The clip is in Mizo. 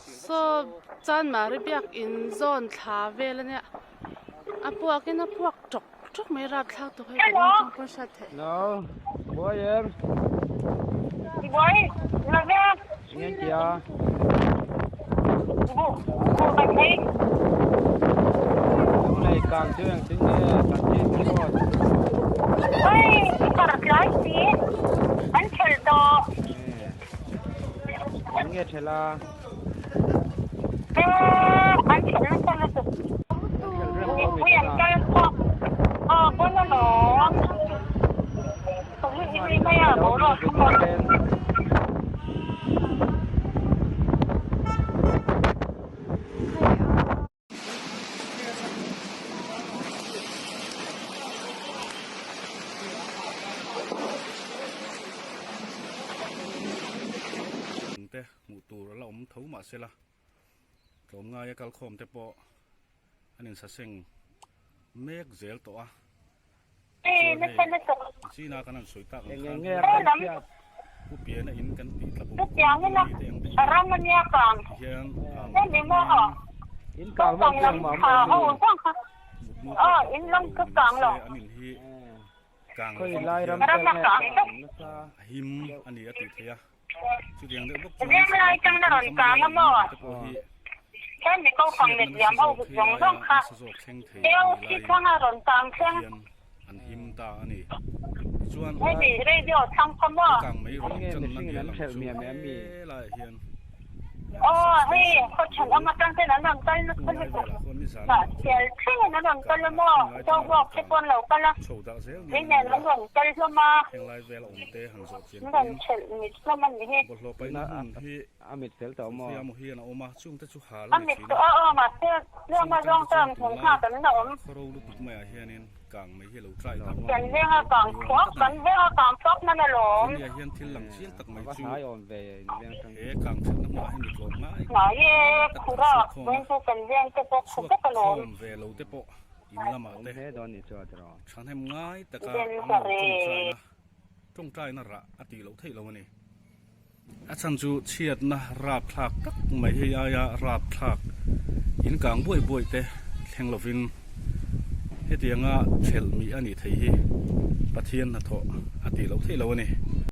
Saw Chanmari biakin zawn thla vel a nia a puak in a puak tawk tawk mai rapthlak tawk hei ka ring tawng pawn hriat theih. Hello, buai em? Buai lo ve. Eng tia? Bu bu ka thei. Lunglei kang chu eng tin nge kan chin report? Oi, kar tlai si. An thel tawh. Eng nge thel a? An thel nasa lutuk. Mipui an kal khawp. Aw pawn alawm. Te hmuh tur a la awm tho mah sela tlawmngaia kalkhawm te pawh an insaseng mek zel tawh a chuan hei china kan han sawi tak ang khan pu piana in kan tih tla bum mi te ang te hian an in hi kang a him a ni a tih theih a. Chutiang deuh bawk chuan te pawh hi chhiatna nasa zawk hi aia nasa zawk thleng thei a nih lai hian an him ta a ni. Tichuan kang mai rawn channa nia lang chu helaiah hian substation bul tunlai velah khuan nizan lamah chuan kang a hunlai tangah kang chho dah zel ni a lang a, henglai vela awmte han zawh chian pawhin bawlhhlawh paihna hmun hi kawngpui amaw hian a awm a, chungte chu hal a ni thin a, chung atangte chuan tunlai khawro lutuk maiah hianin kang mai hi a lo tlai darh ni awm tak a ni. Tuniah hian thil lang chiang tak mai chu he kang thatna hmunah hian mi tlawm ngai tak an chhuak khawm a, chhuak khawm ve lo te pawh in lamah te thahnem ngai taka an lo tawngtaina. Tawngtaina rah a tih loh theih lo a ni. A chhan chu chhiatna rapthlak tak mai hei aia rapthlak in kang buai buai te thleng lovin hetianga thelh mih a nih theih hi Pathian hnathawh a tih loh theih lo a ni.